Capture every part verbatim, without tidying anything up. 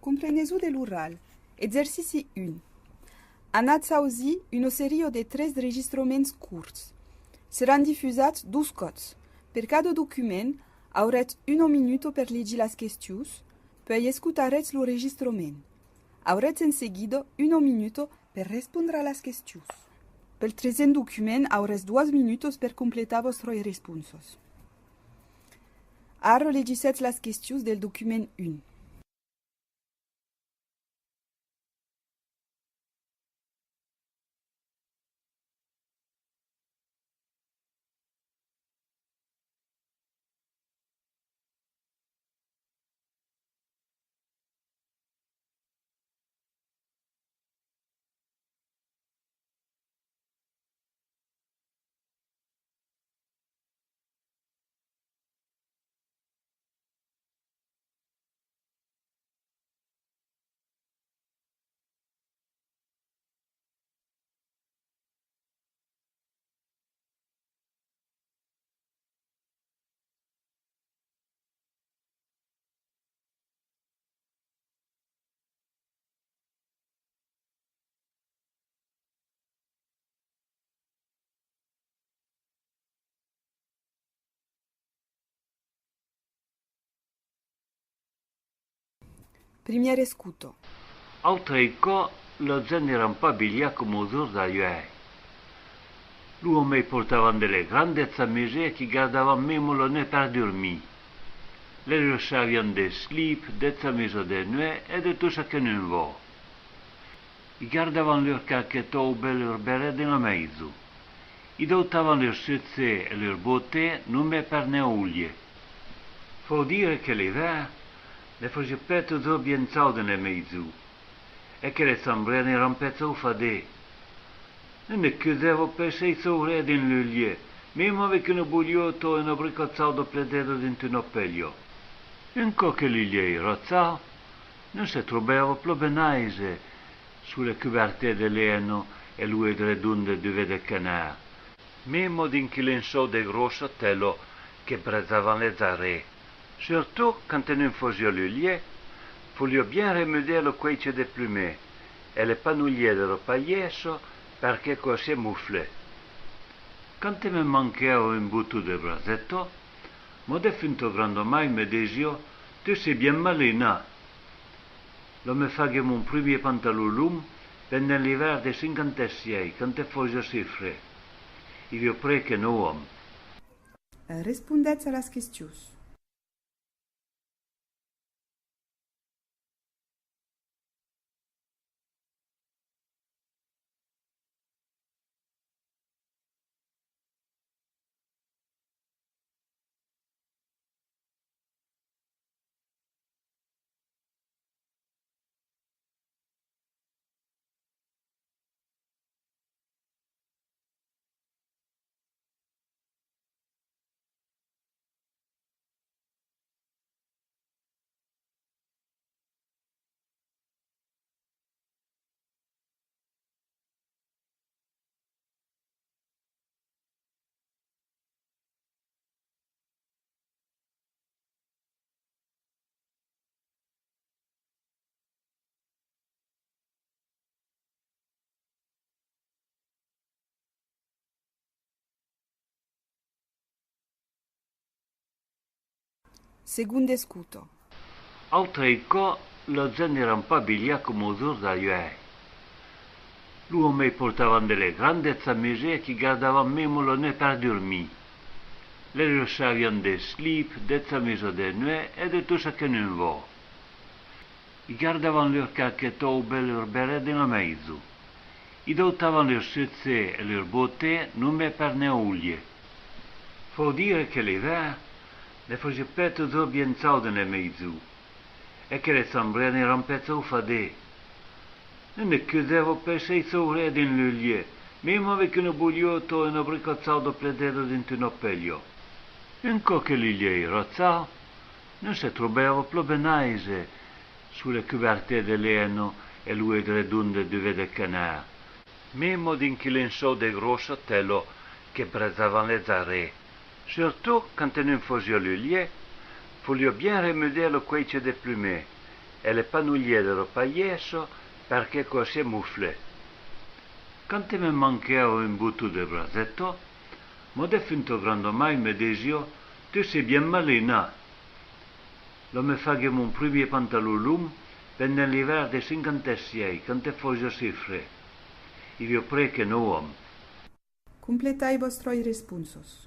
Compreneson de l'oral. Exercici un. Anatz ausir una seria de tres registraments corts. Seràn difusats dos còps. Per cada document, auretz una minuta per legir las questions, puèi escotaretz lo registrament. Auretz en seguida una minuta per respondre a las questions. Pel tresen document, auretz doas minutas per completar vòstras responsas. Ara legissètz las questions del document un. Primièra escota. Autres còps, las gents èran pas abilhadas coma aujòrn d'uèi. Los òmes portavan de las grandas chamisas que gardavan mèma la nuèch per dormir. Las gents avián de slips, de chamisas de nuèch e de tot çò que n'òm vòl. I gardavan lor casqueta o ben lor berret dins la maison. I dautavan lor chaussets e lor bòtas nonmàs per anar al lièch. Fau dire que l'ivèrn ne fasiá pas totjorn bien chaud dins las maisons, e que las chambras n'èran pas chauffadas. N'òm ne causava pas s'asseure dins lo lièch, mèma avec una bolhòta o una brica chauda plegada dins una pelha. Un còp que lo lièch èra chaud, n'òm se trobava plan ben aise sus las cobèrtas de lana e los edredons de duvet de canard, mèma dins quilhs lençòus de gròssa tela que brejavan las arèlas. Surtot, quand òm fasiá lo lièch, faliá bien remudar la cuècha de plumas e la panolha de la palhassa, perque aquò se mofla. Quand me mancava un boton de braseta, ma defunta granda-maire me disiá: Tu ses bien malina. Lo me faguèt mon primièr pantalon long pendent l'ivèrn de cinquanta-sièis, quand fasiá si freg. I aviá près que nòu ans. Respondètz a las questions. Segonda escota. Autres còps, las gents èran pas abilhadas coma aujòrn d'uèi. Los òmes portavan de las grandas chamisas que gardavan mèma la nuèch per dormir. Las gents avián de slips, de chamisas de nuèch e de tot çò que n'òm vòl. I gardavan lor casqueta o ben lor berret dins la maison. I dautavan lor chaussets e lor bòtas nonmàs per anar al lièch. Fau dire que l'ivèrn ne fasiá pas totjorn bien chaud dins las maisons, e que las chambras n'èran pas chauffadas. N'òm ne causava pas s'asseure dins lo lièch, mèma avec una bolhòta o una brica chauda plegada dins una pelha. Un còp que lo lièch èra chaud, n'òm se trobava plan ben aise sus las cobèrtas de lana e los edredons de duvet de canard, mèma dins quilhs lençòus de gròssa tela que brejavan las arèlas. Surtot, quand òm fasiá lo lièch, faliá bien remudar la cuècha de plumas E le panolièr de la palhèça, perque aquò se mofle. Quand me manquèva un boton de braseta, ma defunta granda-mair me disiá: Tu ses bien malina! La me faguèt mon primièr pantalon long pendent l'ivèrn de cinquanta-sièis, quand te fasiá si freg. I aviá près que nòu ans. Completatz vòstras responsas.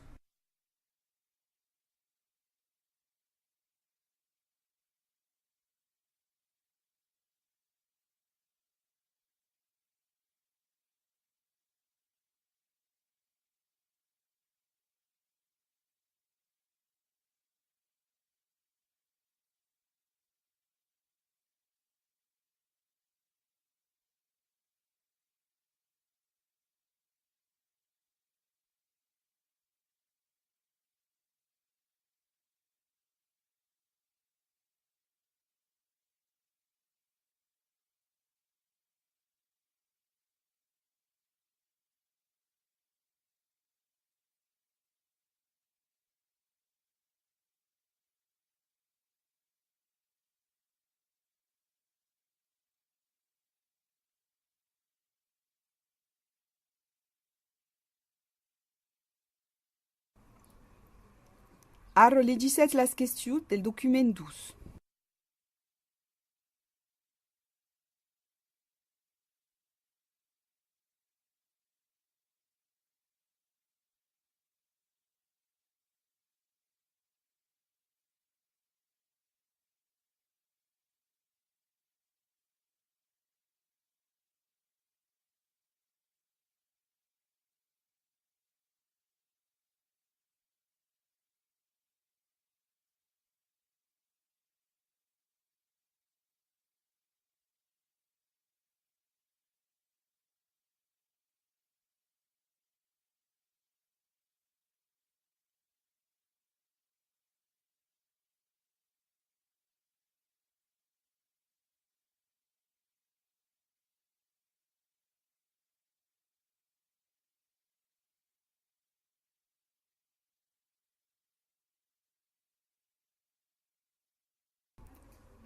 Ara legissètz las questions del document dos.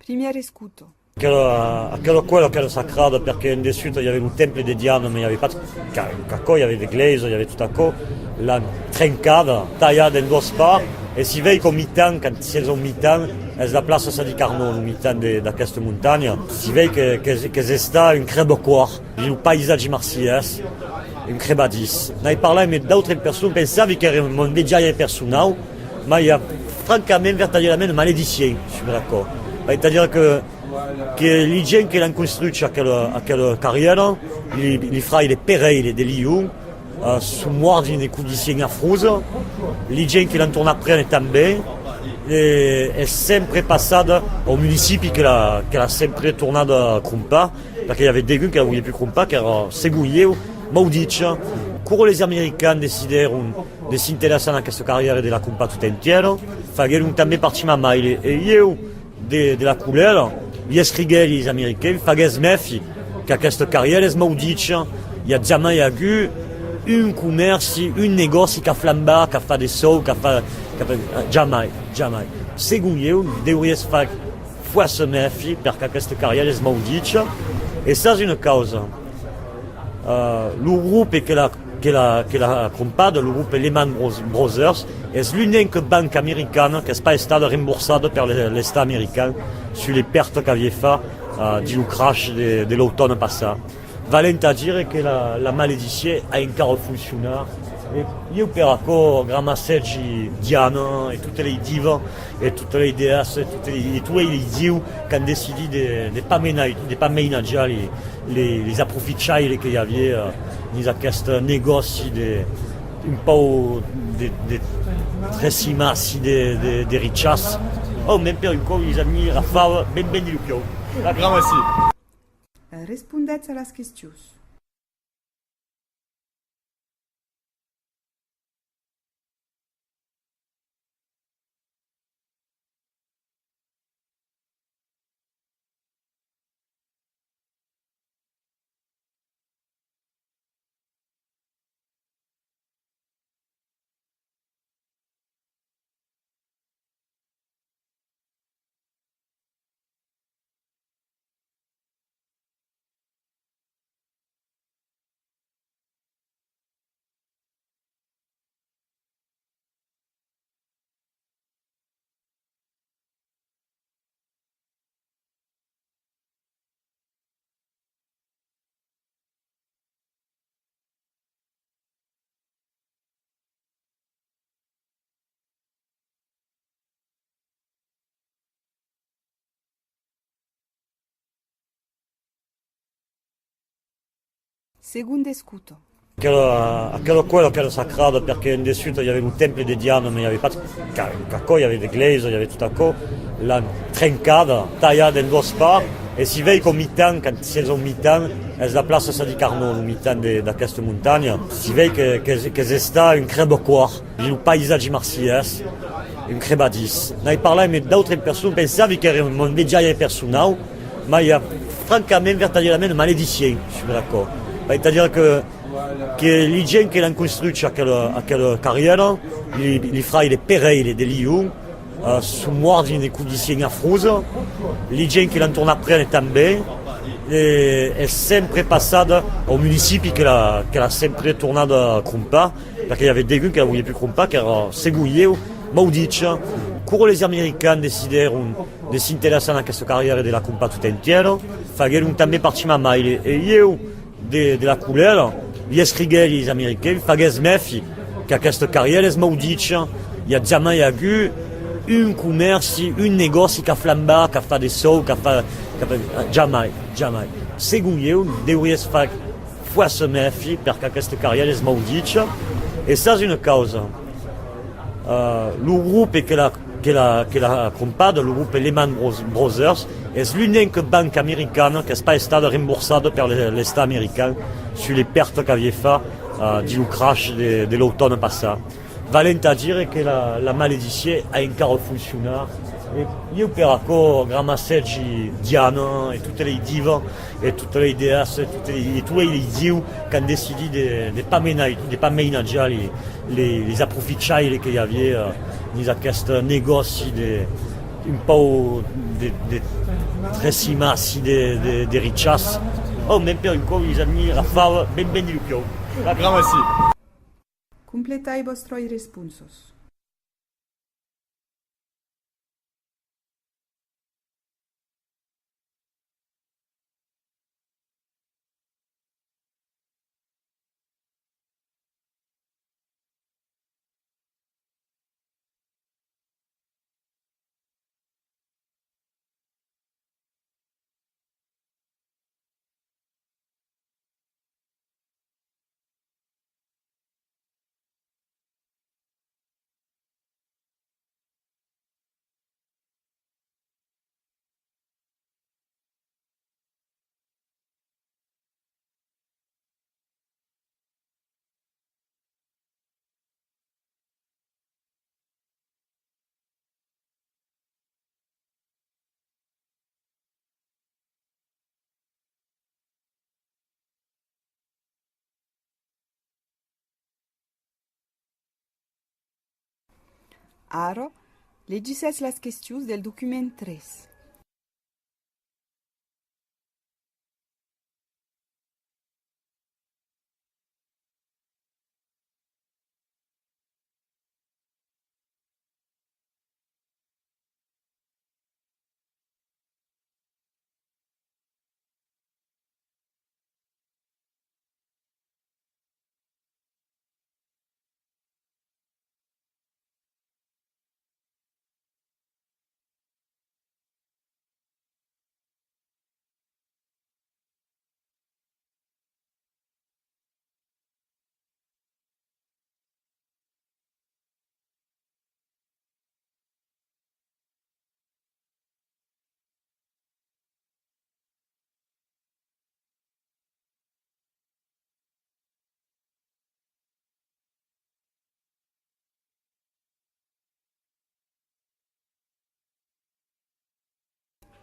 Primièra escota. Aquela, aquela còla qu'èra sacrada, perque en dessús i aviá lo temple de Diana, mas i aviá pas ca-, qu'aquò, i aviá de glèisa, i aviá tot aquò. L'an trencada, talhada en doas parts, e si vei qu'au mitan, quand siètz au mitan, es la plaça Sadi Carnot, lo mitan de, d'aquesta montanha, si vei que, que, qu'es estat un crèbacòr dins lo païsatge marselhés, un crebadís. N'ai parlat amb d'autres personas, pensavi qu'èra mon vejaire personau, mas i a francament, vertadièrament, una malediccion sus aquò. Vai-te dire que, que li gents que l'an construch aquela, aquela carrièra, li, li fraires Pereire de Lion, eh, son mòrts dins de condicions afrosas, li gents que l'an tornat prene tanben, e es sempre passada au municipi que l'a, que l'a sempre tornada crompar, perque i aviá degun que la voliá pus crompar, qu'èra, segon ieu, maudicha. Quora les Americans decidèron de s'interessar en aquesta carrièra e de la crompar tot entièra, faguèron tanben partir ma maire e ieu de, de la colèra, li escriguèri als Americans: Faguètz mèfi, qu'aquesta carrièra es maudicha, i a jamai agut un comèrci, un negòci qu'a flambat, qu'a fach de sòus, qu'a fach, qu'a fach, jamai, jamai. Segon ieu, deuriatz fach fòrça mèfi, perque aquesta carrièra es maudicha. E sas una causa? Eh, lo grope que l'a, que l'a, que l'a crompada, lo grope Lehman Bros-, Brothers, es l'unica banca americana qu'es pas estada remborsada per le, l'Estat american sus les pèrtas qu'aviá fach, eh, dins lo crash de, de l'autòne passat. Valent a dire que la, la malediccion a encara foncionat. E ieu per aquò gramassègi Diana e totes les divas e totes les deessas e totes les, e totes les dius qu'an decidit de, de pas mena-, de pas mainatjar les, les, les aprofichaires que i aviá, eh, dins aqueste negòci de, un pauc de, de tresimaci de, de, de richàs. Ò, mèm per un còp, les an mis rafava ben, ben dins lo piau. La gramací. Respondètz a las questions. Segonda escota. Aquela, aquela cuèla qu'èra sacrada, perque en dessús i aviá lo temple de Diana, mas i aviá pas qu'aquò, i aviá de glèisa, i aviá tot aquò. L'an trencada, talhada en doas parts, e s'i vei qu'au mitan, quand siás au mitan, es la plaça Sadi Carnot, lo mitan de, d'aquesta montanha, s'i vei que, que, qu'es estat un crèbacòr. Lo païsatge marselhés, un crebadís. N'ai parlat amb d'autres personas, pensavi qu'èra un mot de jaire personau, mas i a francament, vertadièrament, una malediccion sus aquò. Vai-te dire que, que li gents que l'an construch aquela, aquela carrièra, li, li fraires Pereire de Lion, eh, son mòrts dins de condicion afrosa, li gents que l'an tornat prene tanben, e es sempre passada au municipi que l'a, que l'a sempre tornada crompar, perque i aviá degun que la voliá pus crompar, qu'èra, segon ieu, maudicha. Quora les Americans decidèron de s'interessar en aquesta carrièra e de la crompar tot entièra, faguèron tanben partir ma maire e ieu de, de la colèra, li escriguèri als Americans: faguètz mèfi, qu'aquesta carrièra es maudicha, i a jamai agut un comèrci, un negòci qu'a flambat, qu'a fach de sòus, qu'a fach, qu'a fach, jamai, jamai. Segon ieu, deuriatz far fòrça mèfi, perque aquesta carrièra es maudicha. E sas una causa? Eh, lo grope que l'a, que l'a, que l'a crompada, lo grope Lehman Bros-, Brothers, es l'unica banca americana qu'es pas estada remborsada per le-, l'Estat american sus les pèrtas qu'aviá fach, eh, dins lo crash de, de l'autòne passat. Valent a dire que la, la malediccion a encara foncionat. E ieu per aquò gramassegi Diana e totes les divas e totes les deessas e totes les, e totes les, les dieus qu'an decidit de, de pas mena-, de pas mainatjar les, les, les aprofichaires que i aviá, eh, dins aqueste negòci de, un pauc de, de tresimaci de, de, de richàs. Oh, mèmes per un còp, les admira fava ben ben dins lo piau. La gramací. Completatz vòstras responsas. Ara, legissètz las questions del document tres.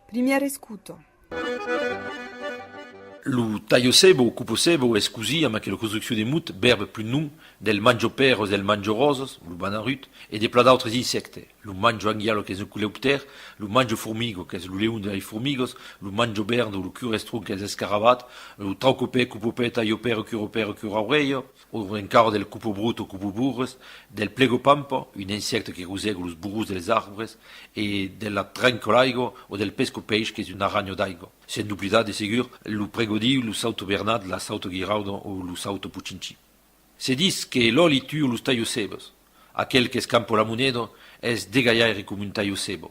Primièra escota. Lo talha-ceba o copa-ceba es cosit amb aquela construccion de mot, vèrb plus nom, del manja-pèras, del manja-ròsas, lo banarut, e de plan d'autres insèctes. Lo manja-anguiala, qu'es un coleoptèr, lo manja-formiga, qu'es lo leon de las formigas, lo manja-vèrn o lo cure-estron, qu'es l'escarabat, lo trauca-pè, copa-pè, talha-pèra, cura-pèra, cura-aurelha, o encara del copa-brot o copa-borres, del plega-pampa, un insècte que rosega los borrons dels arbres, e de la trenca-laiga o del pesca-pèish, qu'es una aranha d'aiga. Sens doblidar, de segur, lo pregadiu, lo sauta-bernat, la sauta-guirauda o lo sauta-pochinchi. Se ditz que l'òli tua los talha-cebas. Aquel qu'escampa la moneda es degalhaire coma un talha-ceba.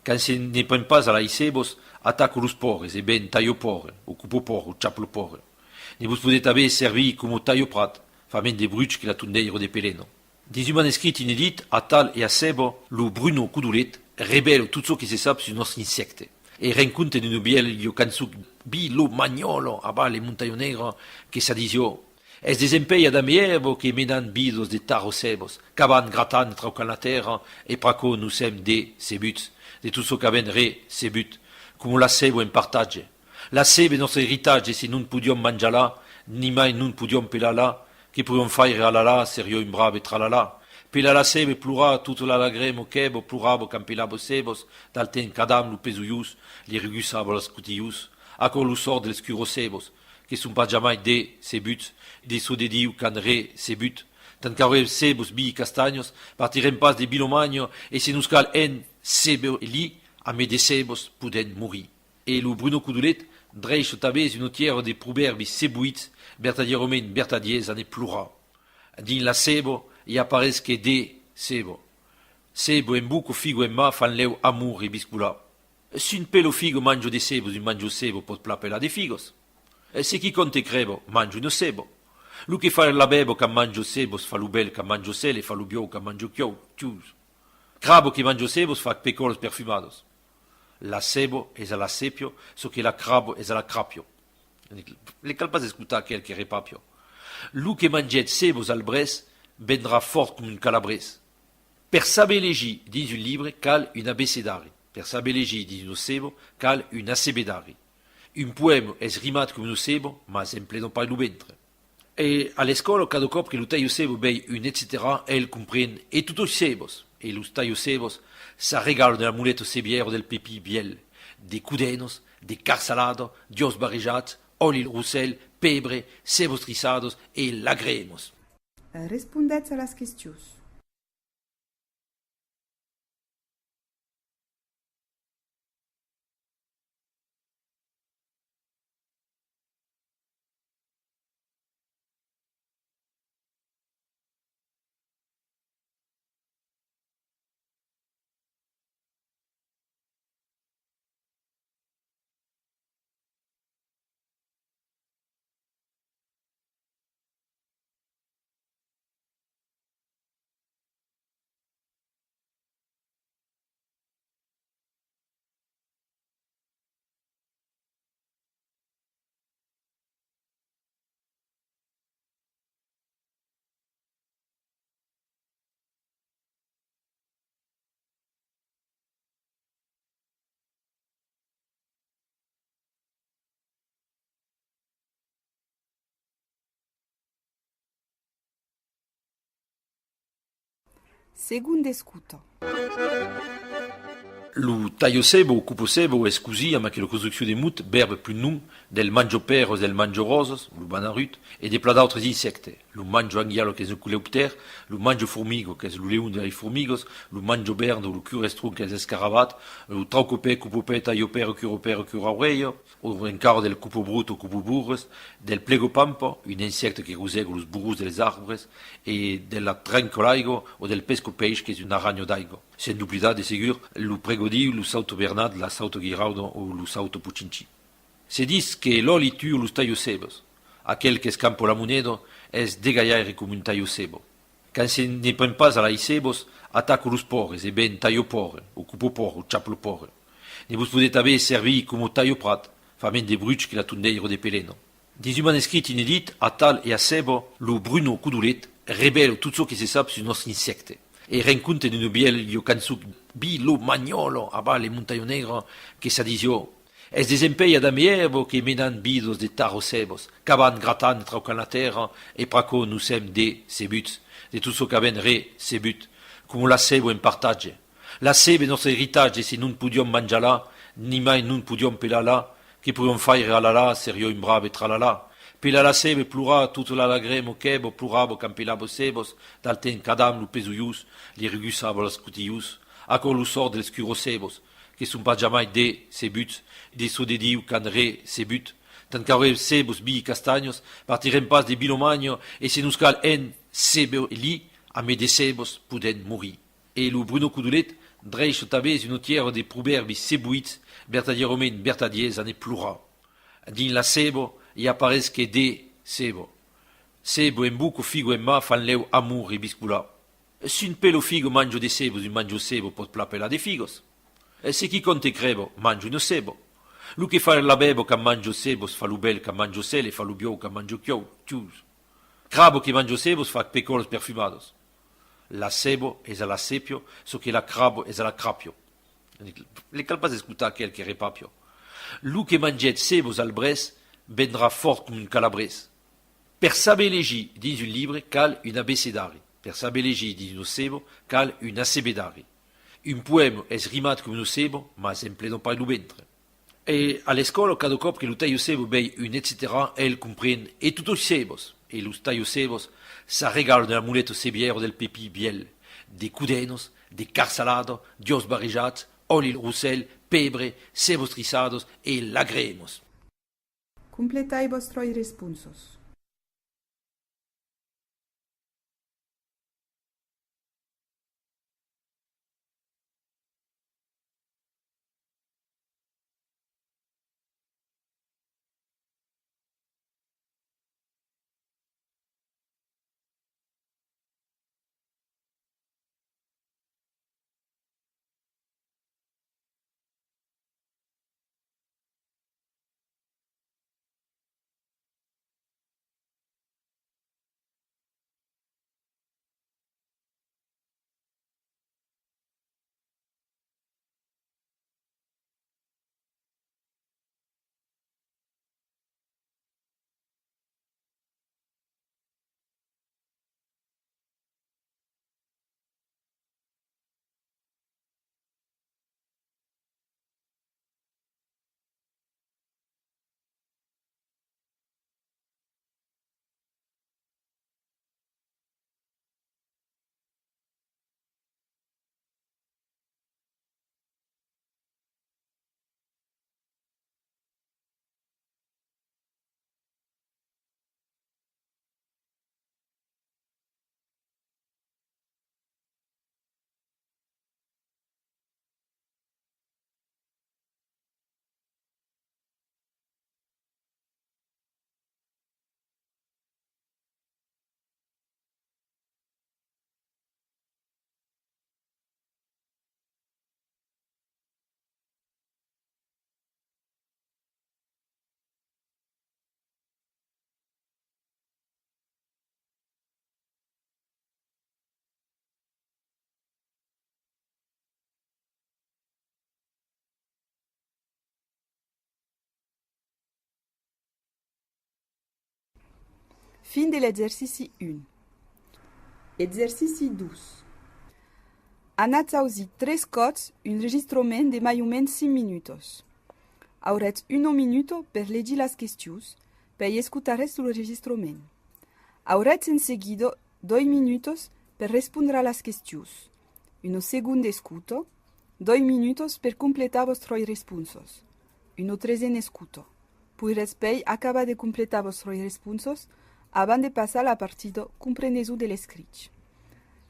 Quand se ne pren pas a las cebas, ataca los pòrres e ven talha-pòrre, o copa-pòrre, o chapla-pòrre. Ne vos podètz aver servir coma talha-prat, fa mens de bruch que la tondeira de pelena. Dins un manescrit inedit, Atal e a Ceba, lo Bruno Codolet revèla tot çò que se sap sus nòstre insècte, e rend compte d'una vièlha cançon, Vila Manhòla, aval de Montanha Negra, que çò disiá: Es desempèi Adam e Èva que menan vidas de tarra-cebas, cavan, gratan e traucan la tèrra, e pr'aquò nos sèm decebuts de tot çò qu'avèm recebut, coma la ceba en partatge. La ceba es nòstre eritatge, se non podiam manjar-la, nimai non podiam pelar-la, que podiam faire alalà, seriá un brave tralalà. Pelar la ceba e plorar tota la lagrema qu'Èva plorava quand pelava cebas, dal temps qu'Adam lo pesolhós li regussava las cotilhós. Aquò's lo sòrt dels cura-cebas, que son pas jamai decebuts de çò de Diu qu'an recebut. Tant qu'aurem cebas, vi e castanhas, partirem pas de Vilamanha, e se nos cal ensebelir, amé de cebas podèm morir. E lo Bruno Codolet dreiça tanben una tièra de provèrbis ceboïts, vertadièrament vertadièrs, a ne plorar. Dins la ceba i a pas res que de ceba. Ceba en boca, figa en man fan lèu amor e biscolar. Si un pela-figa manja de cebas, un manja-ceba pòt plan pelar de figas. E se quicòm te crèba, manja una ceba. Lo que fa la bèba quand manja cebas fa lo bèl quand manja sèl e fa lo biòu quand manja chiòu, chius. Craba que manja cebas fa pecòlas perfumadas. La ceba es a la sépia çò que la craba es a la cràpia. Ne cal pas escotar aquel que repapia. Lo que mangèt cebas al brèç vendrà fòrt coma un calabrés. Per saber legir dins un libre cal un abecedari. Per saber legir dins una ceba cal un acebedari. Un poèma es rimat coma una ceba, mas emplena pas lo ventre. E a l'escòla, cada còp que lo talha-ceba vei un etcetèra, el compren: e totas cebas! E los talha-cebas s'arregalan de la moleta cebièra del pepin vièlh, de codenas, de carsalada, d'uòus barrejats, òli rossèl, pebre, cebas trissadas e lagremas. Respondètz a las questions. Segonda escota. Lo talha-ceba o copa-ceba es cosit amb aquela construccion de mot, vèrb plus nom, del manja-pèras, del manja-ròsas, lo banarut, e de plan d'autres insèctes. Lo manja-anguiala qu'es un coleoptèr, lo manja-formiga qu'es lo leon de las formigas, lo manja-vèrn o lo cura-estron qu'es l'escarabat, lo trauca-pè, copa-pè, talha-pè, cura-pè, cura-aurelha, o encara del copa-brot o copa-borres, del plega-pampa, un insècte que rosega los borrons dels arbres, e de la trenca-laiga o del pesca-pèish qu'es una aranha d'aiga. Sens doblidar, de segur, lo pregadiu, lo sauta-bernat, la sauta-guirauda o lo sauta-pochinchi. Se ditz que l'òli tua los talha-cebas. Aquel qu'escampa la moneda es degalhaire coma un talha-ceba. Quand se ne pren pas a las cebas, ataca los pòrres e ven talha-pòrre, o copa-pòrre, o chapla-pòrre. Ne vos podètz aver servir coma talha-prat, fa mens de bruch que la tondeira de pelena. Dins un manescrit inedit, Atal e a Ceba, lo Bruno Codolet revèla tot çò que se sap sus nòstre insècte, e rend compte d'una vièlha cançon, Vila Manhòla, aval de Montanha Negra, que çò disiá: Es desempèi Adam e Èva que menan vidas de tarra-cebas, cavan, gratan e traucan la tèrra, e pr'aquò nos sèm decebuts de tot çò qu'avèm recebut, coma la ceba en partatge. La ceba es nòstre eritatge, se non podiam manjar-la, nimai non podiam pelar-la, que podiam faire alalà, seriá un brave tralalà. Pelar la ceba e plorar tota la lagrema qu'Èva plorava quand pelava cebas, dal temps qu'Adam lo pesolhós li regussava las cotilhós. Aquò's lo sòrt dels cura-cebas, que son pas jamai decebuts de çò de Diu qu'an recebut. Tant qu'aurem cebas, vi e castanhas, partirem pas de Vilamanha, e se nos cal ensebelir, amé de cebas podèm morir. E lo Bruno Codolet dreiça tanben una tièra de provèrbis ceboïts, vertadièrament vertadièrs, a ne plorar. Dins la ceba I a pas res que de ceba. Ceba en boca, figa en man fan lèu amor e biscolar. Si un pela figa manja de cebas, un manja ceba pòt plan pelar de figas. E se quicòm te crèba, manja una ceba. Lo que fa la bèba quand manja cebas fa lo bèl quand manja cèl e fa lo biòu quand manja chiòu, chius. Craba que manja cebas fa pecòlas perfumadas. La ceba es a la sépia çò que la craba es a la cràpia. Li cal pas escotar aquel que repapia. Lo que mangèt cebas al brèç vendrà fòrt coma un calabrés. Per saber legir dins un libre cal un abecedari. Per saber legir dins una ceba cal un acebedari. Un poèma es rimat coma una ceba, mas emplena pas lo ventre. E a l'escòla, cada còp que lo talha-ceba vei un etcetèra, el compren: e totas cebas! E los talha-cebas s'arregalan de la moleta cebièra del Pepin Vièlh, de codenas, de carn salada, d'uòus barrejats, òli rossèl, pebre, cebas trissadas e lagremas. Completatz vòstras responsas. Fin de l'exercici un. Exercici dos. Anatz ausir tres còps un registrament de mai o mens cinc minutas. Auretz una minuta per legir las questions, puèi escotaretz lo registrament. Auretz en seguida doi minutas per respondre a las questions, una segonda escota, doi minutas per completar vòstras responsas, una tresena escota. Poiretz puèi acabar de completar vòstras responsas avant de passar a la partida Compreneson de l'escrich.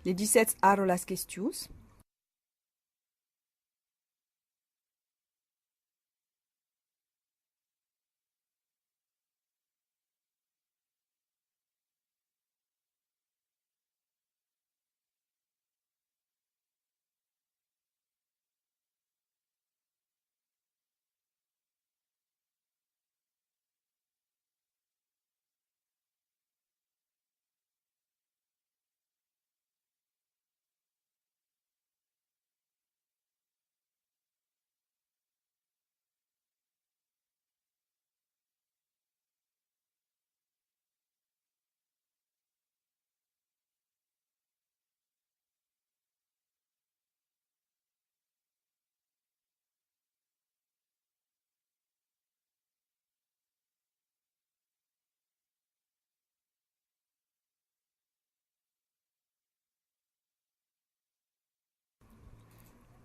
Legissètz ara las questions.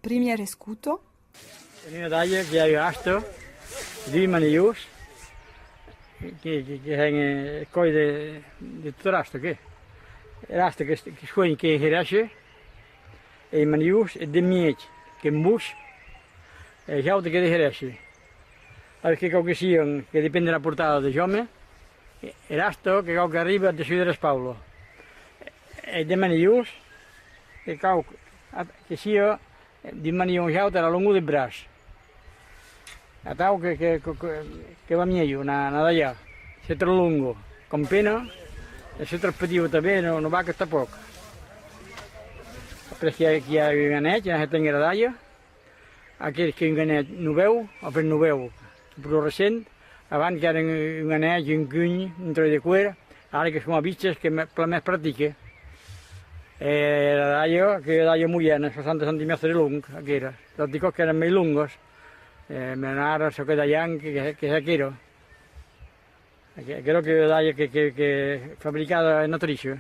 Primièra escota. En una dalha que i a ua asta, dus manilhons, que, que, que hèn, eh, eth còl de, de tota l'asta, que. Era asta que, que suenh que herèshe, e es manilhons, eth de mièg, que en boish, e eth aute que de herèshe. Sabes que cau que sian, que depend de la portada de jòme, e, er asta que cau qu'arribe ath dessús der espaulo. E de manilhons, que cau que sia d'un manilhon a l'aute era longor deth braç. Atau que, que, que, que, que va mielhor, na, na dalhar. Se tròp longo, com pena, e se tròp petit tanben, non, non va que tanpòc. Après, qu'i a, qu'i a un anèth, qu'i a un anèth, aqueth qu'ei un anèth novèu, enfin novèu, pro recent, avant qu'èra un, un anèth, un cunh, un tròç de cuer, ara que son a viches, qu'ei plan mès practic. E era dalha, qu'ei ua dalha moièna, seishanta centimètres de long, aquera. D'auti còps qu'èran mei longas, e, mès ara çò que dalhan, que, que, qu'ei aquera. Aqu-, aquera qu'ei ua dalha que, que, qu'ei fabricada en Autricha,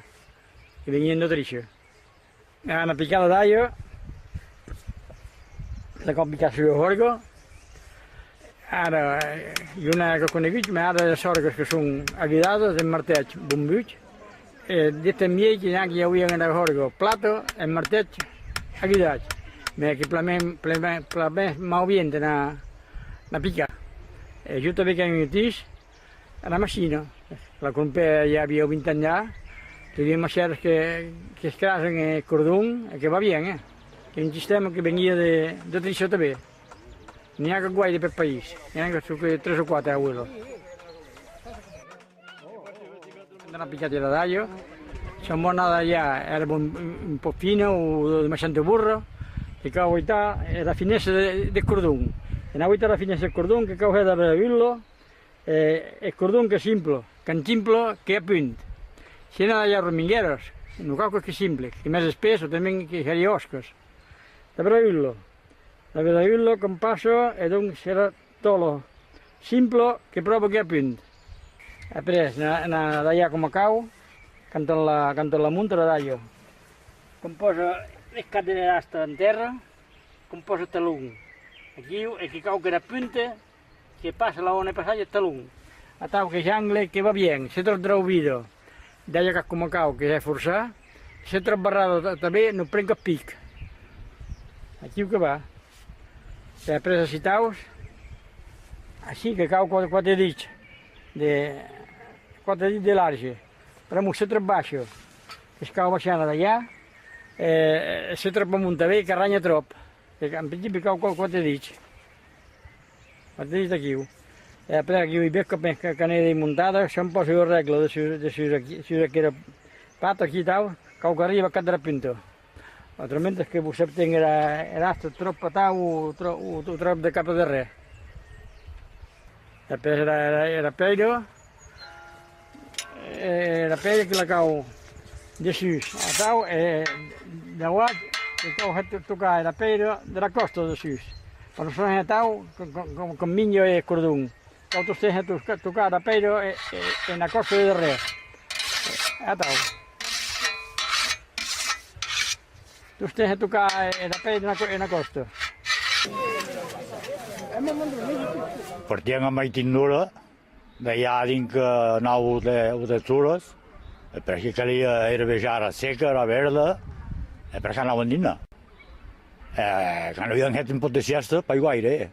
que venia d'Autricha. Ara, ena picada dalha, la cau picar sus ua hòrga. Ara, eh, jo n'è que conegut, mès ara es hòrgas que son agudadas, en martèth bombut, e deth miei que ja que i auien era hòrga plata, en martèth agudat, mès que plan mès, plan mès, plan mès mau vient ena, ena picar. E jo tanben qu'è un utís, era machina, la crompè i a vint ans ja, que i a machèras que, qu'escrasen eth cordon e que va bien, eh. Qu'ei un sistèma que venia de, d'Autricha tanben. N'i a que guaire per país, n'i a que son que tres o quate abuelos. Quan a picat era dalha, se vò anar dalhar era bon, un pauc fina o de maishanta borra, que cau guaitar era finessa de, de cordon. E anar guaitar era finessa de cordon que cau hèr dab era ungla, E, eth cordon qu'ei simple, quan simple qu'ei a punt. Se n'a dalhar romingueras, non cau qu'ei simple, qu'ei mès espés o tanben que haria òscas. Dab era ungla. Dab era ungla, quan passa, e donc serà tòla. Simple, que pròva qu'ei a punt. Après, n'a, n'a dalhar coma cau, quan la, quan la monta la dalha. Quan pòsa eth cap der asta en tèrra, quan pòsa eth talon. Aquiu, e que cau qu'era punta que passa la hòna passatge eth talon. Atau qu'eth angle que va bien, se tròp draubida, dalha cap coma cau, que hè forçar, se tròp barrada ta-, tanben, non pren cap pic. Aquiu que va. E après ací taus, ací que cau qua-, quate dits de, quate dits de large. Pr'amor se tròp baisha, que's cau baishar ena dalhar, e se tròp amont tanben, qu'arranha tròp. E en principi cau, cau quate dits. Quate dits d'aquiu. E après aquiu i ves que, que, que n'ei desmontada, se òm pòsa ua règla dessús, dessús aquí, sus aquera pata aquí, tau, cau qu'arribe a cap dera punta. Autrament es que vos sèp ten era, era asta tròp atau o tro-, o, o tròp de cap a darrèr. E après era, era, era pèira, e, era pèira que la cau dessús, atau, e dauant que cau hèr to-, tocar era pèira dera còsta dessús. Quan son atau, com, com, com, com minja eth cordon. Cau tostemp hèr toca-, tocar era pèira e, e, ena còsta de darrèr. Atau. Tostemp hèr tocar era pèira ena cò-, ena còsta. Partian a maitin d'ora, dalhar dinc, eh, nau o de-, o dètz oras, e perque calia herbejar era seca, era verda, e perque anavan dinnar. E quan avian hèt un pauc de sièsta, pas guaire, eh.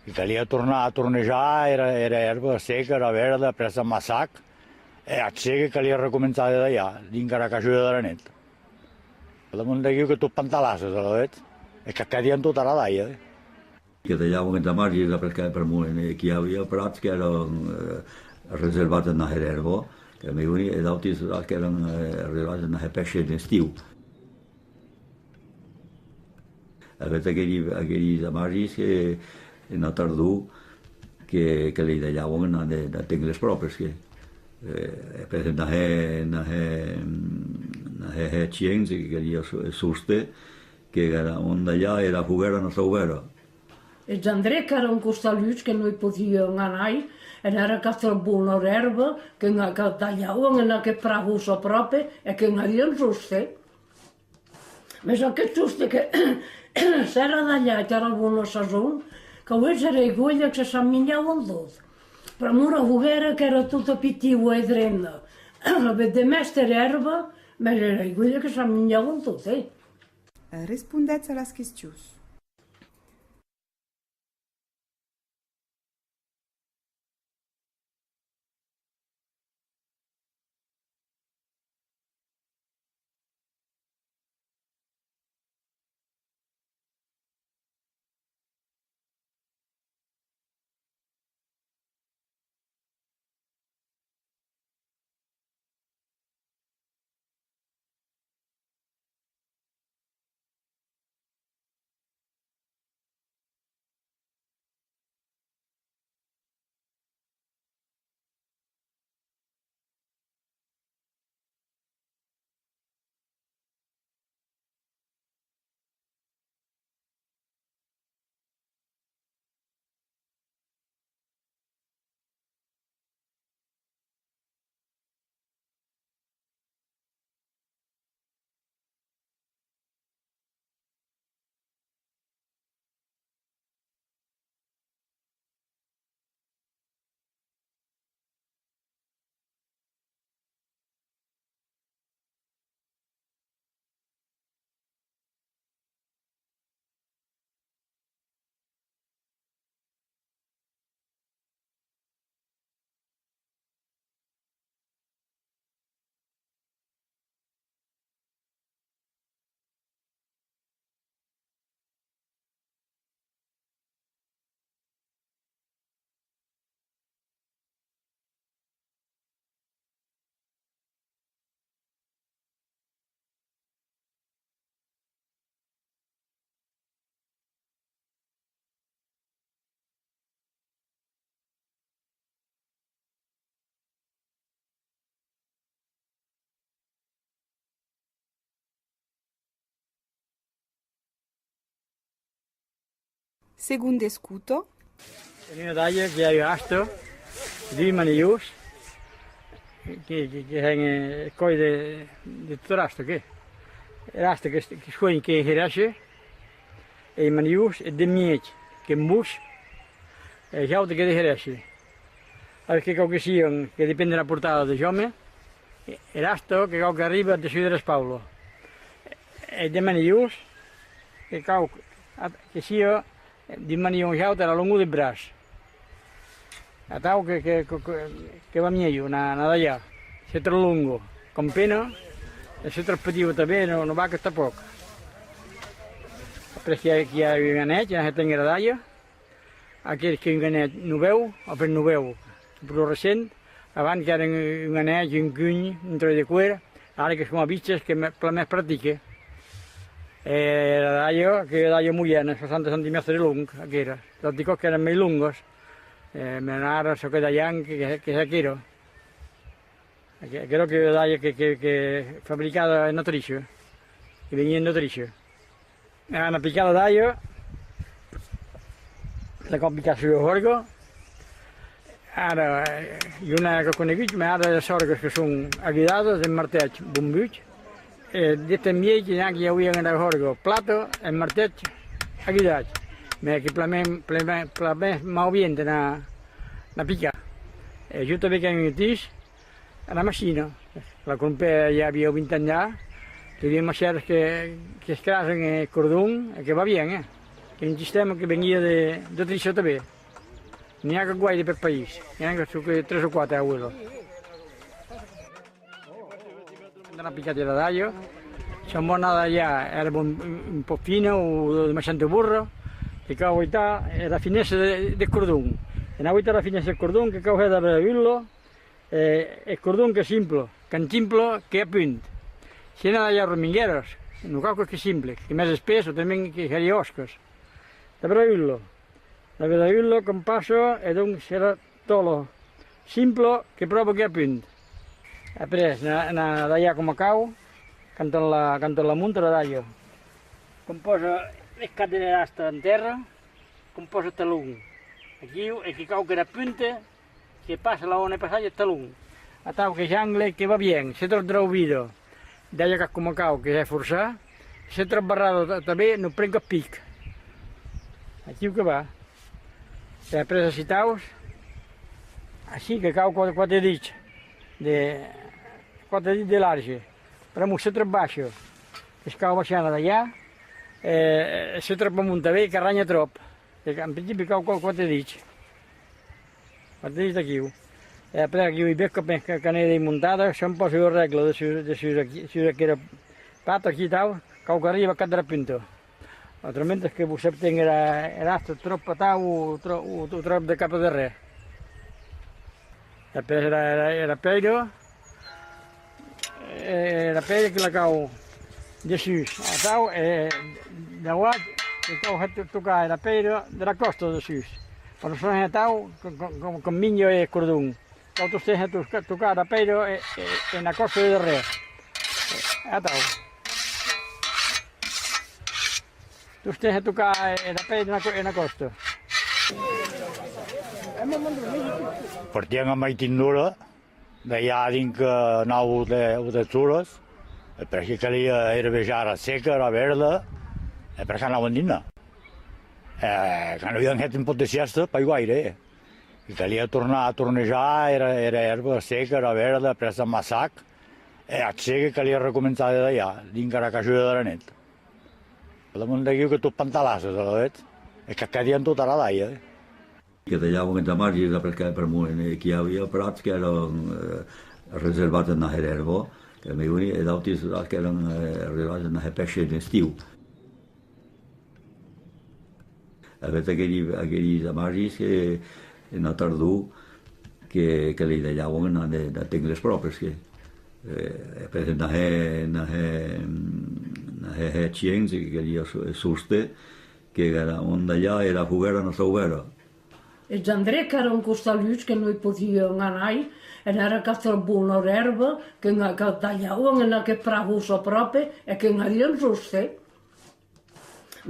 E calia tornar a tornejar era, era èrba seca, era verda, après amassar, e ath ser que calia recomençar de dalhar, dinc ara cajuda dera net. Damont d'aquiu que tot pantalasses, alavetz, e qu'ac hedian tota era dalha, eh. Que dalhavan entà marges, après que, pr'amor, eh, qu'i avia prats qu'èran, eh, reservats entà hèr èrba, que me veni, e d'autis prats qu'èran, eh, reservats entà hèr pèishe en estiu. Avetz aqueri, aqueri amargis que, ena tardor, que, que les dalhavan entà, entà téner-les pròpres, que, eh, e per entà hèr, entà hèr, entà hèr, hèr hèr chiens, que calia so-, soste, que èra on dalhar era foguèra ena sauvèra. Es endrets qu'èran costaluts, que non i podian anar, e n'èra cap tròp bona era èrba, que, que dalhavan en aqueth prahús apròpe, e que n'avian soste. Mès aqueth soste que s'èra dalhat ara bona sason, qu'auetz era egolha que s'ac minjavan tot. Pr'amor era foguèra qu'èra tota pitiua e drenda, avetz de mèster èrba, mès era egolha que s'ac minjavan tot, eh! Respondètz a las questions. Segonda escota. En ua dalha que i a ua asta, dus manilhons, que, que, que hèn, eh, eth còl de, de tota era asta, que. Era asta que, que suenh que herèshe, e es manilhons, eth de mieg, que embós, e eth aute que de herèshe. Ath que cau que sian, que depen dera portada deth òme, e, er asta que cau qu'arribe ath dessús der espaulo. E de manilhons, que cau, a, que sia, d'un manilhon ath aute era longor deth braç. Atau que, que, que, que, que va mielhor, entà, entà dalhar. Se tròp longo, com pena, e se tròp petit tanben, non, non va que tanpòc. Après que i a, que i a un anèth, entà hèr ténguer era dalha, aqueth qu'ei un anèth novèu, enfin novèu, pro recent, avant qu'èra un, un anèth, un cunh, un tròç de cuer, ara que son a viches, qu'ei me-, plan mès practic. E era dalha, qu'ei ua dalha moièna, seissanta centimètres de long, aquera. D'auti còps qu'èran mei longas, e, mès ara çò que dalhan, que, que, qu'ei aquera. Aqu-, aquera qu'ei ua dalha que, que, que fabricada en Autricha, que venia d'Autricha. Entà picar era dalha, la cau picar sus ua hòrga. Ara, eh, jo non ac è conegut, mès ara es hòrgas que son agudadas, eth martèth bombut, e deth temps vielh que i a, que i auien era hòrga plata, eth martèth agudat, mès que plamè, plamè, plamè mau vient entà, entà picar. E jo tanben qu'èi un utís, era machina, la crompè i a vint ans ja, que i a machèras que, que escrasen eth cordon e que va bien, eh. Qu'ei un sistèma que venia de, d'Autricha tanben. N'i a que guaire per país, n'i a que son que tres o quate abuelos. Entà picar era dalha, se vòs entà dalhar era bon, un, un pauc fina o de maishanta borra, que cau aguaitar era finessa de, de cordon. Entà aguaitar era finessa de cordon, que cau hèr dab era ungla, E, eth cordon qu'ei simple, quan simple qu'ei a punt. Se entà dalhar romingueras, non cau qu'ei simple, qu'ei mès espés o tanben que haria òscas. Dab era ungla. Dab era ungla, quan passa, e donc serà tòla simple que pròva qu'ei a punt. Après, entà, entà dalhar coma cau, quan la, quan la monta la dalha. Quan pòsa eth cap dera asta en tèrra, quan pòsa eth talon aquiu, e que cau qu'era punta que passe la on è passat eth talon. Atau qu'eth angle que va bien, se tròp draubida, dalha cap coma cau, que hè forçar, se tròp barrada ta-, tanben, non pren cap pic. Aquiu que va. E après ací taus, ací que cau qua-, quate dits de, quate dits de large. Pr'amor se tròp baisha, que's cau baishar entà dalhar, e, e se tròp amont tanben, qu'arranha tròp. E en principi cau, cau quate dits. Quate dits d'aquiu. E après aquiu i vei que, que, que n'ei desmontada, se òm pòsa ua règla dessús, dessús aquí, sus aquera pata aquí, atau, cau qu'arribe a cap dera punta. Autrament es que vos sèp ténguer era, era asta tròp atau o trò-, o, o tròp de cap a darrèr. E après era, era, era pèira, e, era pèira que la cau dessús, atau, e dauant que cau hèr to-, tocar era pèira dera còsta dessús. Per çò atau, com, com, com, com minja eth cordon. Cau tostemp hèr toca-, tocar era pèira e, e, ena còsta de darrèr. E, atau. Tostemp hèr tocar era pèira ena cò-, ena còsta. Partian a maitin d'ora, dalhar dinc, eh, nau o de-, o dètz oras, e perque calia herbejar era seca, era verda, e perque anavan dinnar. E quan avian hèt un pauc de sièsta, pas guaire, eh. E calia tornar a tornejar era, era èrba seca, era verda, après amassar, e ath ser que calia recomençar de dalhar, dinc ara cajuda dera net. Lo monde aquiu que tot pantalasses, alavetz, e qu'ac hadian tota era dalha, eh. Que dalhavan entà marges, après que, pr'amor, eh, qu'i avia prats qu'èran, eh, reservats entà hèr èrba, que me veni, e d'auti prats qu'èran, eh, reservats entà hèr pèishe en estiu. Avetz aqueri, aqueri amargis que, ena tardor, que, que les dalhavan entà, entà téner-les pròpres, que, eh, e per entà hèr, entà hèr, entà hèr, hèr hiens, que calia so-, soste, que era, on dalhar era foguèra ena sauvèra. Es endrets qu'èran costaluts, que non i podian anar, e n'èra cap tròp bona era èrba, que, que dalhavan en aqueth prau a pròpe, e que n'hadian soste.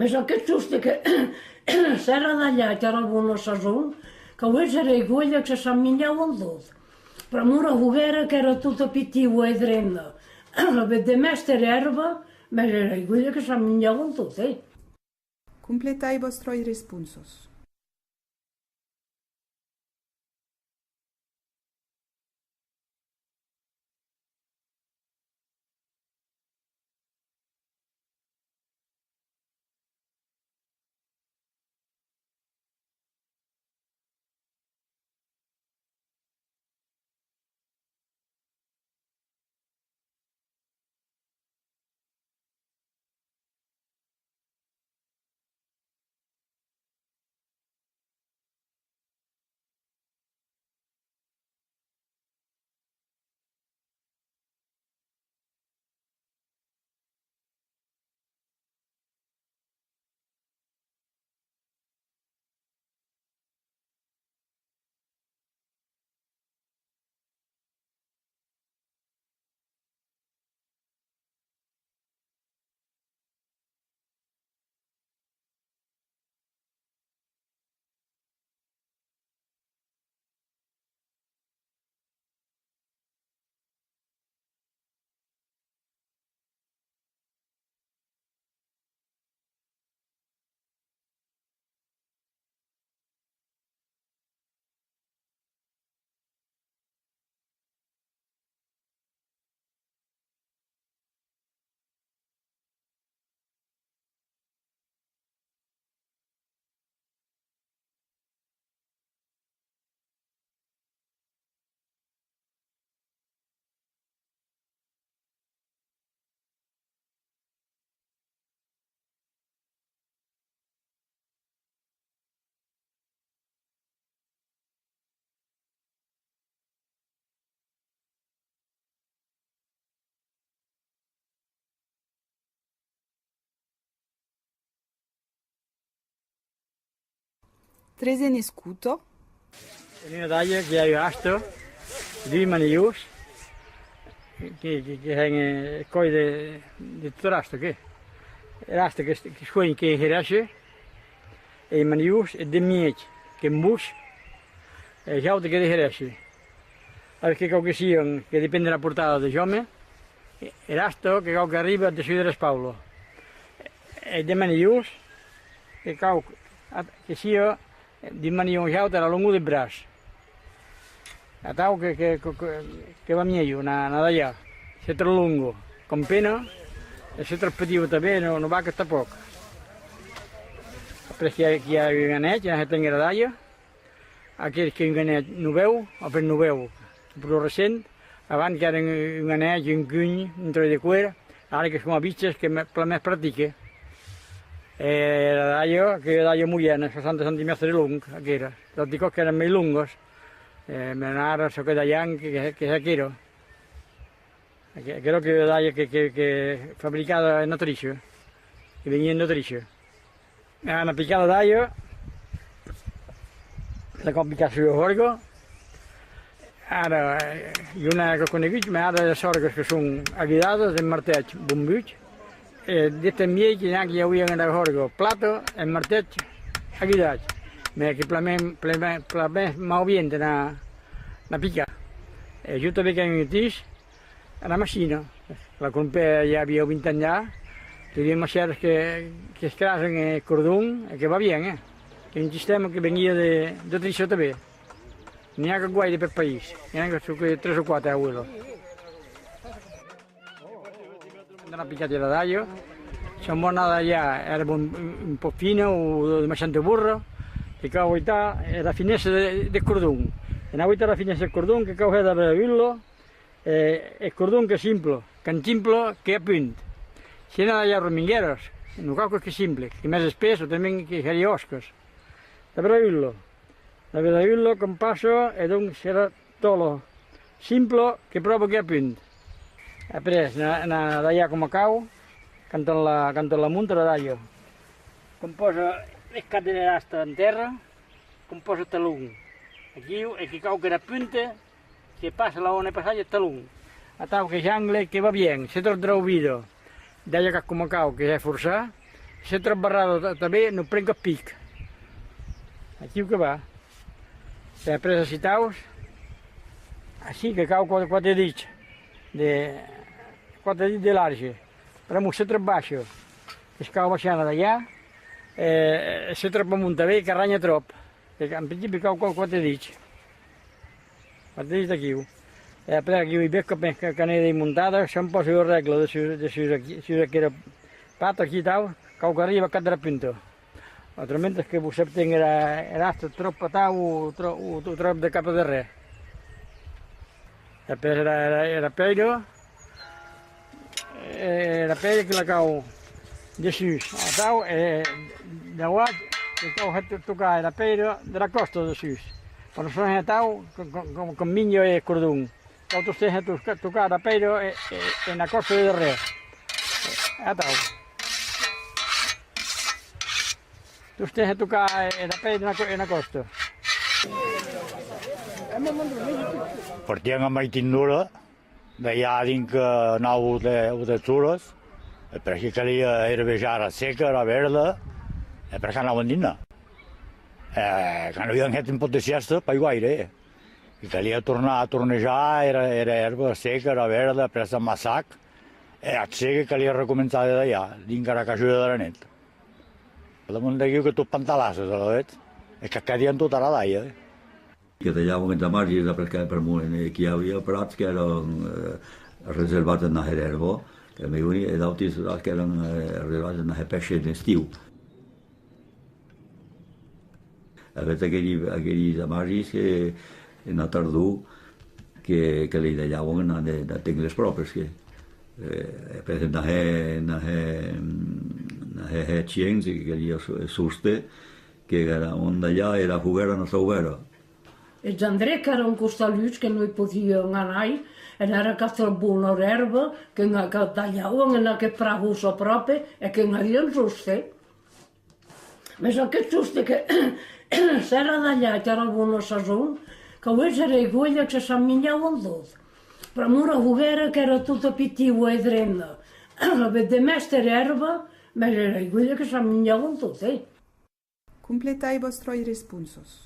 Mès aqueth soste que, S'èra dalhat, èra bona sason, qu'auesse era aigüelha que se minjavan tot. Pr'amor era hoguèra qu'èra tota pitiua e drenda. Alavetz de mès era èrba, mès era aigüelha que se minjavan tot, eh! Completai vòstrei responsas. Tresen escota. En ua dalha que i a ua asta, dus manilhons, que, que, que hèn, eh, eth còl de, de tota era asta, que? Era asta que, que soent que herèshe, e manilhons, e de mieg, que embos, e eth aute que de herèshe. Ara que cau que sian, que depen dera portada deth òme, e, er asta que cau qu'arribe ath dessús dera espaula. E de manilhons, que cau que sia d'un manilhon ath aute era longor deth braç. Atau que, que, que, que, que va mielhor, na, na dalha. Se tròp longo, com pena, e se tròp petit tanben, no, no va que tanpòc. Après, qu'i a, qu'i a un anèth, i a hèt era dalha. Aqueth qu'ei un anèth novèu, enfin novèu, pro recent, avant qu'èra un, un anèth, un cunh, un tròç de cuer, ara que son a viches, qu'ei plan mès practic. E era dalha, qu'ei ua dalha moièna, seissanta centimètres de long, aquera. D'auti còps qu'èran mei longas, e, mès ara çò que dalhan, que, que, qu'ei aquera. Aqu-, aquera qu'ei ua dalha que, que, que fabricada en Autricha, que venia d'Autricha. Ara, ena picada dalha, la cau picar sus ua hòrga. Ara, eh, jo n'èra que conegut, mès ara es hòrgas que son aguidadas, en martèth bombut, e deth miei que n'èra que i auien era hòrga plata, en martèth aguidat. Mès que plan mès, plan mès, plan mès mau vient ena, ena picar. E jo tanben qu'èi un utís, era machina, la crompè ja i a vint ans ja, que i a machèras que, que escrasen eth cordon e que va bien, eh. Qu'ei un sistèma que venia de, d'Autricha tanben. N'i a que guaire per país, n'i a que son que tres o quate aulhas. Entà picar era dalha, se vòs anar dalhar era bon, un pauc fina o de maishanta borra, que cau aguaitar era finessa de, de cordon. E entà aguaitar era finessa de cordon, que cau hèr dab era ungla, E, eth cordon qu'ei simple, quan simple qu'ei a punt. Se n'as dalhat romingueras, non cau que, que simple, que mès espés o tanben que hèri òscas. Dab era ungla. Dab era ungla, com passa, e donc s'era tòla simple, que pròva qu'ei a punt. Après, entà, entà dalhar coma cau, quan la, quan la monta la dalha. Com pòsa eth cap de l'asta en tèrra, com pòsa eth talon aquiu, e que cau qu'era punta que passe la òna passatge eth talon. Atau qu'eth angle que va bien, se tròp draubida, dalha cap coma cau, que hè forçar, se tròp barrada ta-, tanben, non pren cap pic. Aquiu que va. E après ací taus, ací que cau qua-, quate dits de, quate dits de large. Pr'amor se tròp baisha, que's cau baishar ena dalhà, e se tròp amont tanben, qu'arranha tròp. E en principi cau, cau quate dits. Quate dits d'aquiu. E après aquiu i ves que, que, que n'ei desmontada, se hèn pas ua règla dessús, dessús aquí, sus aquera pata aquí, tau, cau qu'arribe cap dera punta. Autrament es que vos hèn téner era, era asta tròp atau o trò-, o, o tròp de cap a darrèr. E après era, era, era pèira, e era pèira que la cau dessús atau, e dauant que cau hèr to-, tocar era pèira dera còsta dessús. Quan se hèn atau, com, com, com, com minja eth cordon. Cau tostemp hèr to-, tocar era pèira e, e, ena còsta de darrèr. Atau. Tostemp hèr tocar era pèira ena cò-, ena còsta. Partiam a maitin d'ora, dalhà dinc, eh, nau o de-, o dètz oras, e perque calia herbejar era seca, era verda, e perque anavan dinnar. E quan aviam hèt un pòc de sièsta, pas guaire, eh. E calia tornar a tornejar era, era èrba seca, era verda, après amassar, e ath ser que calia recomençar de dalhar, dinc ara cajuda dera net. Lo monde aquiu que tot pantalasses, alavetz, e qu'ac hadian tot ara dalha, eh. Que dalhavan es amargis, après que, pr'amor, eh, qu'i auia prats qu'èran, eh, reservats entà hèr èrba, que me veni, e d'auti prats qu'èran, eh, reservats entà hèr pèishe en estiu. Avetz aqueri, aqueri amargis que, ena tardor, que, que les dalhavan entà, entà téner-les pròpres, que, eh, e per exemple, entà hèr, entà hèr, entà hèr, hèr chiens, que calia so-, soste, que èran dalhar era foguèra ena sauvèra. Es endrets qu'èran costaluts, que non i podian anar, e n'èra cap tròp bona èrba, que, que dalhavan en aqueth prahús apròpe, e que n'hadian soste. Mès aqueth soste que s'èra dalhat ara bona sason, qu'auetz era egolha que s'ac minjavan tot. Pr'amor era foguèra qu'èra tota pitiua e drenda, alavetz de mès èrba, mès era egolha que s'ac minjavan tot, eh. Completai vòstrei responsas.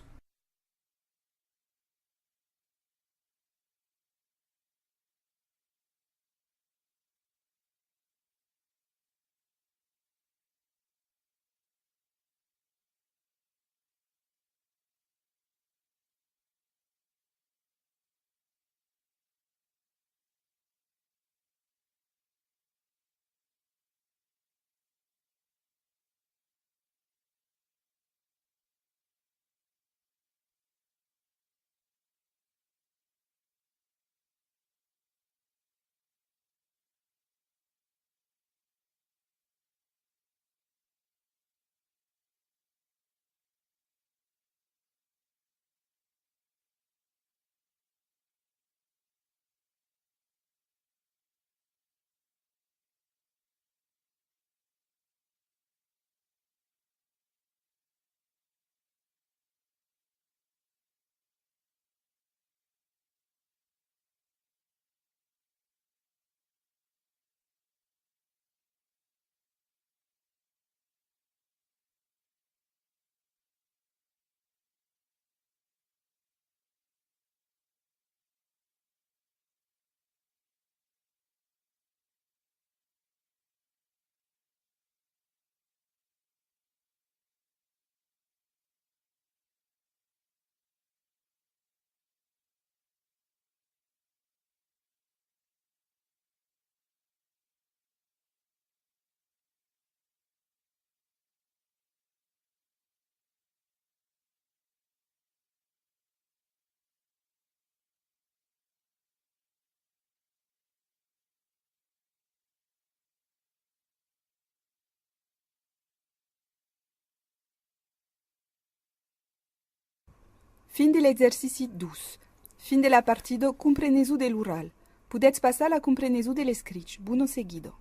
Fin de l'exercici dos. Fin de la partida compreneson de l'oral. Podètz passar a la compreneson de l'escrich. Bona seguida.